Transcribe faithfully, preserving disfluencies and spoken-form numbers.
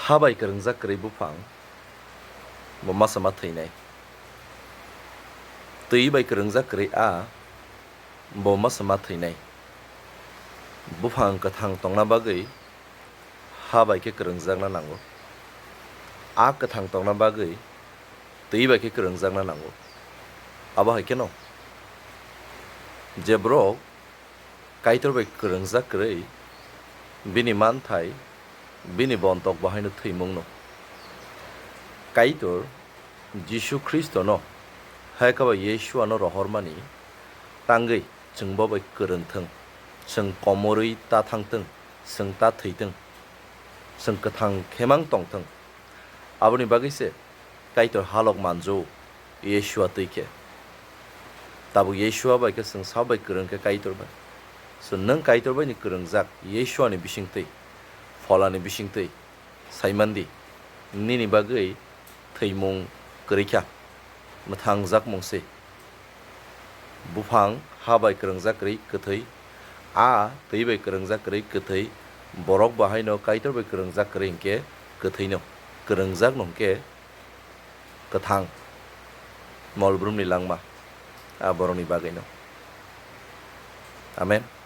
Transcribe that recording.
Ha bai kwrwngjak kwrwi buphang, bo masa ma thwinai. Twi bai kwrwngjak kwrwi a, bo masa ma thwinai. Buphang kwthang tongna bagwi ha bai khe kwrwngjakna nango. A kwthang tongna bagwi twi bai khe kwrwngjakna nango. Abo hai kheno, je borok Kaitor bai kwrwngjak kwrwi, bini manthai, bini bontok bahaino thwimungno. Kaitor Jisu Khristono, hai khe ba Yeshuano rohormani tangwi chwng bo bai kwrwng thwng, chwng komorwi ta thang thwng, chwng ta thwi thwng, chwng kwthang khe mang tong thwng. Aboni bagwi se Kaitor halok manjo Yeshua twi khe. Tabuk Yeshua bai khe chwng sa bai kwrwng khe Kaitor bai. So nwng Kaitor bai ni kwrwngjak Yeshuani bisingtwi, Pholani bisingtwi saimandi, nini bagwi thwimung kwrwi kha, mwthangjakmung se. Buphang ha bai kwrwngjak kwrwi kwthwi, a twi bai kwrwngjak kwrwi kwthwi, borok bahaino Kaitor bai kwrwngjak kwrwi hinkhe kwthwino, kwrwngjak no hinkhe kwthang, molbrumni langma, a borokni bagwino. Amen.